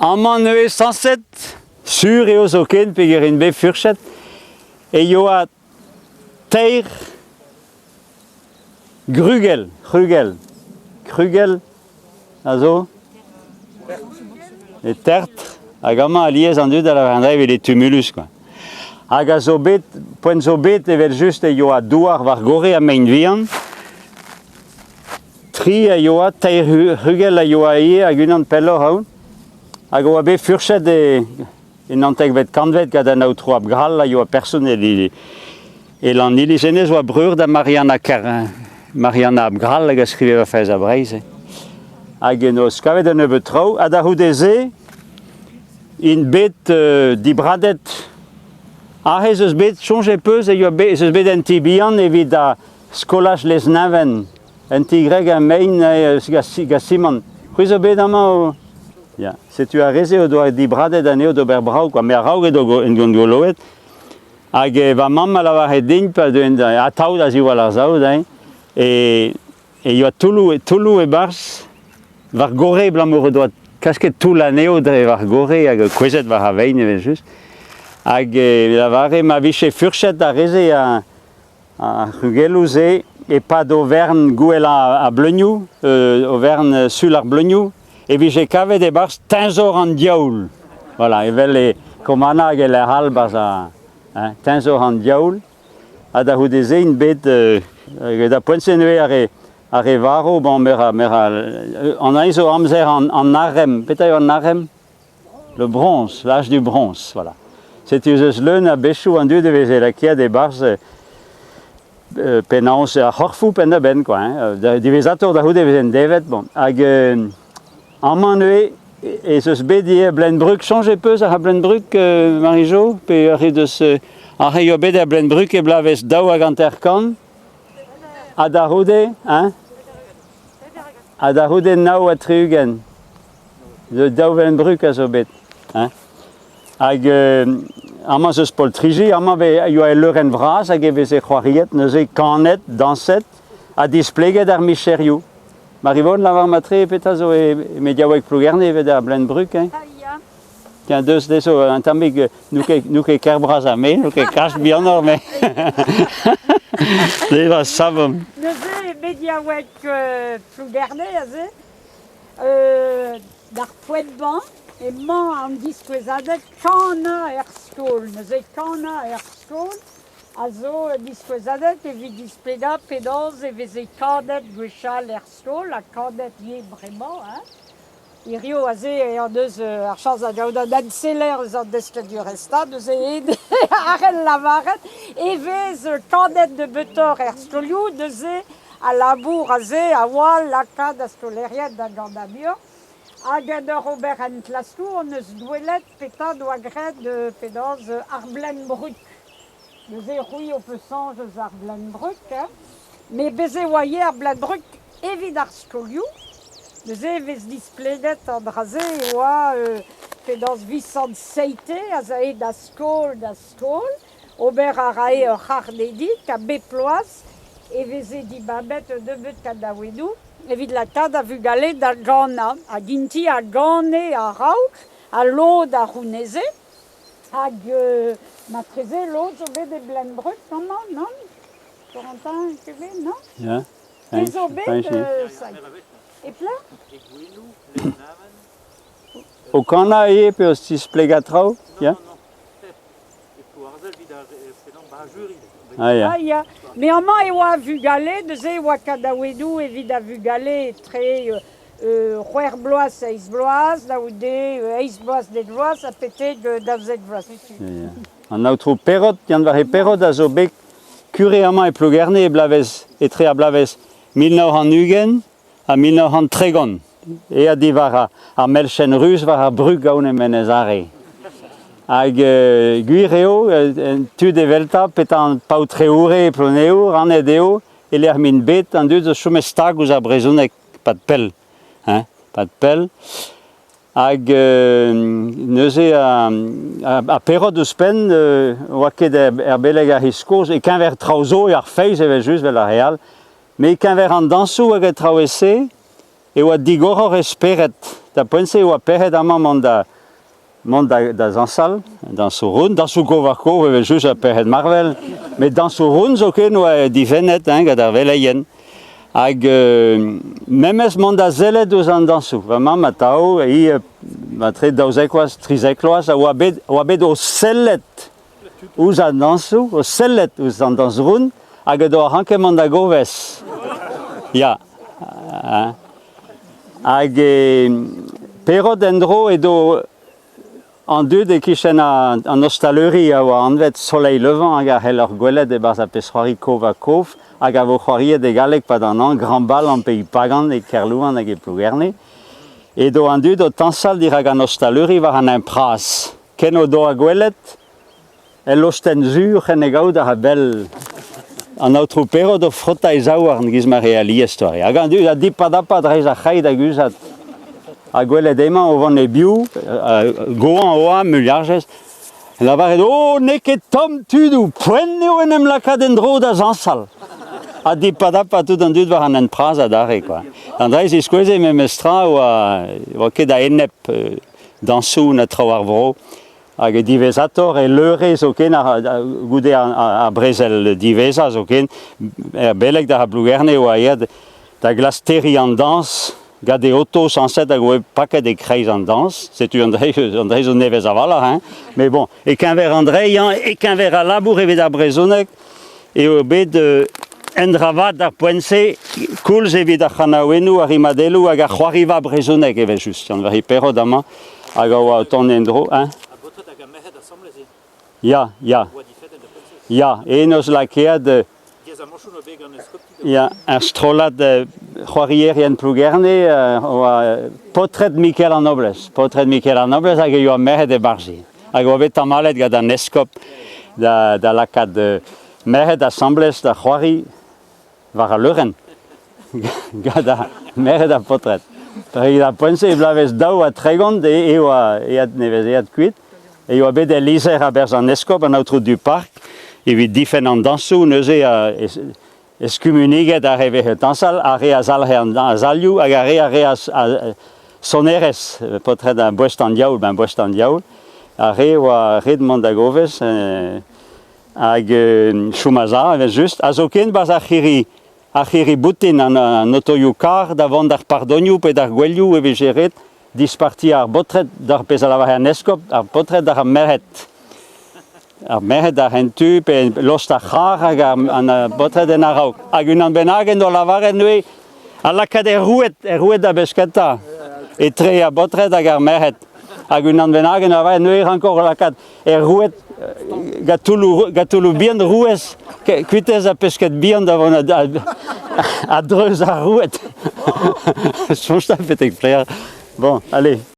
Amañ neuze sañset, sur eo zoken peger int bet furchet, e yoa teir grugell, krugell, krugell a zo e tertr, hag amañ alies an dud a lavar an dra evel e tumulus kwa. Hag a zo bet, poent zo bet evel-just e yoa douar war gorre ha mein vihan. Tri a yoa, teir c'hrugell a yoa ivez hag unan pelloc'h aon. Hag a oa bet furchet e, e naontekvet kantved gant an aotrou Abgrall a yoa person e, e Lanniliz. Hennezh oa breur da Marianna Ker, Marianna Abgrall hag a skrive va Feiz ha Breizh. Hag en deus kavet un nebeud traoù. Ha da c'houde-se int bet dibradet. Aze ez eus bet, soñj peus e yoa bet, ez eus bet un ti bihan evit da Skolaj Lesneven, un ti greg ha mein gant simant. C'hwi zo bet amañ o... Ya, setu ar re-se o doa dibradet anezho d'ober brav, quoi. Me a-raok edo en gant goloet. Hag va mamm a lavare din, pa deuen atav da ziwall ar saout, hein, e, e yoa toulloù, toulloù e-barzh war gorre, abalamour o doa klasket toull anezho dre war gorre hag kouezhet war ar vein evel-just. Hag e lavare ma vije furchet ar re-se Ar c'hugelloù-se e-pad overn gouel ar bleunioù, overn sul ar bleunioù, e vije kavet e-barzh teñzor an diaoul. Voilà, evel e Komana hag e lec'h all 'barzh ar hein, teñzor an diaoul. Ha da c'houde-se int bet da poent-se neuze ar re ar re varv, bon, me ra, me ra, an hini zo amzer an, an arem. Petra eo an arem? Le bronze, l'âge du bronze, voilà. Setu ez eus leun a bechoù an dud e veze lakaet e-barzh penaos ar c'horfoù penn-da-benn quoi hein. Diwezhatoc'h da c'houde e vezent devet bon. Hag amañ neuze ez eus bet ivez Bleun-Brug. Soñj peus ar Bleun-Brug Marie-Jo pe ur deus ar re yoa bet er Bleun-Brug e bloavezh 52 ha da c'houde hein ha da c'houde 69. Daou Vlenbrug a zo bet. Hein. Hag amañ 'z eus poltriji, amañ e yoa ul leurenn vras hag e veze c'hoariet, neuze kanet, dañset ha displeget ar micherioù. Marivonne, lavar matre petra zo e mediaoueg Plougerne evit ar Bleun-Brug hein? Ah ya. Tiens, deus dezho un tammig, n'eo ket, n'eo ket ker bras ha me, n'eo ket kalz bihanoc'h, mais va savomp. Neuze e mediaoueg Plougerne aze, D'ar poent-mañ emañ an diskouezadeg kanañ er skol. Neuze kanañ er skol a zo un diskouezadeg evit displegañ penaos e veze kanet gwechall er skol ha kanet ivez bremañ hein. Hiziv aze hon eus ar chañs da gaout un enseller eus an deskadurezh-stad neuze a c'hell lavaret e vez kanet nebeutoc'h er skolioù neuze Al labour aze a oa lakaat ar skolaerien da ganañ muioc'h. Hag en ur ober enklaskoù hon eus gwelet petra doa graet penaos ar Bleun-Brug. Neuze c'hwi ho peus soñj eus ar Bleun-Brug, hein? Met bez' e oa ivez ar Bleun-Brug evit ar skolioù. Neuze e vez displeget an dra-se e oa penaos Visant Seite az ae da skol da skol. Ober a rae ur c'harnedig ha bep bloaz e veze dibabet un nebeud kanaouennoù evit lakaat ar vugale da ganañ. Hag int-i a gane a-raok ha lod a c'houneze. Hag marteze lod zo bet e Bleun-Brug amañ, nann? Corentin, ket bet, non? Ya. Te zo bet e pelec'h? O kanañ ivez pe o tisplegañ traoù? Ya. Ah ya. Ah ya. Mais amañ e oa vugale, neuze e oa kanaouennoù evit ar vugale etre c'hwec'h bloaz, seizh bloaz, da goude eizh bloaz, dek vloaz ha betek 12 vloaz. Ya. An aotrou Perrot, Yann-Vari Perrot a zo bet kure amañ e Plougerne e bloavezh, etre ar bloavezh 1920 ha 1930. Aet diwar ar melchen ruz war ar brug aon e Menez Are. Hag gwir eo, tud eveltañ, petra an paotreoure e Ploneour, anet eo, e-lec'h m'int bet, an dud zo chomet stag ouzh ar brezhoneg 'pad pell. Hein, 'pad pell. Hag neuze ar Perrot ouzhpenn 'oa ket er beleg ar c'hiz kozh, e-keñver traoù zo eo ar feiz evel-just 'vel ar re all, Met e-keñver an dañsoù hag an traoù-se e oa digoroc'h e spered. Da poent-se e oa pec'hed amañ mont da, Mont da zañsal, dañsoù round, dañsoù kov-ha-kov evel-just ha pec'hed marvel, met dañsoù round zoken oa difennet hein, gant ar veleien. Hag memes mont da sellet ouzh an dañsoù. Va mamm atav, hi matre 12 vloaz, 13 vloaz, a oa bet, oa bet o sellet ouzh an dañsoù, o sellet ouzh an dañs round, hag edo a ranke mont da goves. Ya. Hein. Hag Perrot en-dro edo an dud e-kichen an ostaleuri a oa anvet Soleil Levant hag a c'heller gwelet e-barzh ar pezh-c'hoari kov-ha-kov hag a vo c'hoariet e galleg 'pad an hañv Grand Bal an Pays Pagan e Kerlouan hag e Plougerne. Edo an dud o tañsal dirak an ostaleuri war an hent bras. Ken o doa gwelet El lostenn zu oc'h en e gaout a ra bell. An aotrou Perrot o frotañ e zaouarn giz ma re alies doare. Hag an dud a dip-ha-dapa dreist ar c'hrae da guzhat. Ha gwelet emañ o vont e-biou, goañ oa, muliarjez, lavaret oh n'eo ket tomm tudoù, poent eo en em lakaat en-dro da zañsal. Ha dip-ha-dapa tout an dud war an hent bras adarre quoi. An dra ziskoueze memes tra oa, oa ket a-enep dañsoù na traoù ar vro. Hag diwezhatoc'h e leure zoken goude ar brezel diwezhañ zoken, er beleg da Blougerne e oa aet da glask terriñ an dañs gant e oto sañset hag oa paket e-kreiz an dañs. Setu an dre zo nevez a-walc'h hein. Mais bon, e-keñver an dreiñ, e-keñver al labour evit ar brezhoneg eo bet un dra vat d'ar poent-se, koulz evit ar c'hanaouennoù, ar rimadelloù hag ar c'hoariva brezhonek evel-just. Yann-Vari Perrot amañ hag a oa o tont en-dro. Hein? Ha baotred hag ar merc'hed asambles eo? Ya, ya. Oa difennet da poent-se? Ya, en eus lakaet Diaezamantoù oa bet gant eskopti? Ya, ar strollad c'hoarierien Plougerne oa paotred Mikel an Noblez. Paotred Mikel an Noblez hag e oa merc'hed e-barzh. Hag oa bet tamallet gant an eskob da lakaat merc'hed asambles da c'hoari war al leurenn gant ar merc'hed ha paotred. Evit ar poent-se e bloavezh 32 e oa aet nevez aet kuit e oa bet el lizher a-berzh an eskob, an aotrou Duparc, evit difenn an dañsoù neuze eskumuniget ar re veze dañsal, ar re a zalc'he an salioù hag ar re a reas sonerezh, paotred ar boest an diaoul, ben boest an diaoul, ar re oa ret mont da goves hag chom a-sav evel-just, ha zoken 'barzh ar c'hirri ar c'hirri-boutin, an otoioù-karr da vont d'ar pardonioù pe d'ar gouelioù e vije ret dispartiañ ar baotred d'ar pezh a lavare an eskob, ar baotred d'ar merc'hed. Ar merc'hed àr un tu pe lost ar c'harr hag an baotred en a-raok. Hag unan bennak en doa lavaret neuze ha lakaat er roued, er roued da besketa etre ar baotred hag ar merc'hed. Hag unan bennak en doa lavaret neuze rankor lakaat er roued gant toulloù bihan rouez kuitez ha pesked bihan da vont a-dreuz ar roued. Soñj betek pler. Bon, allez.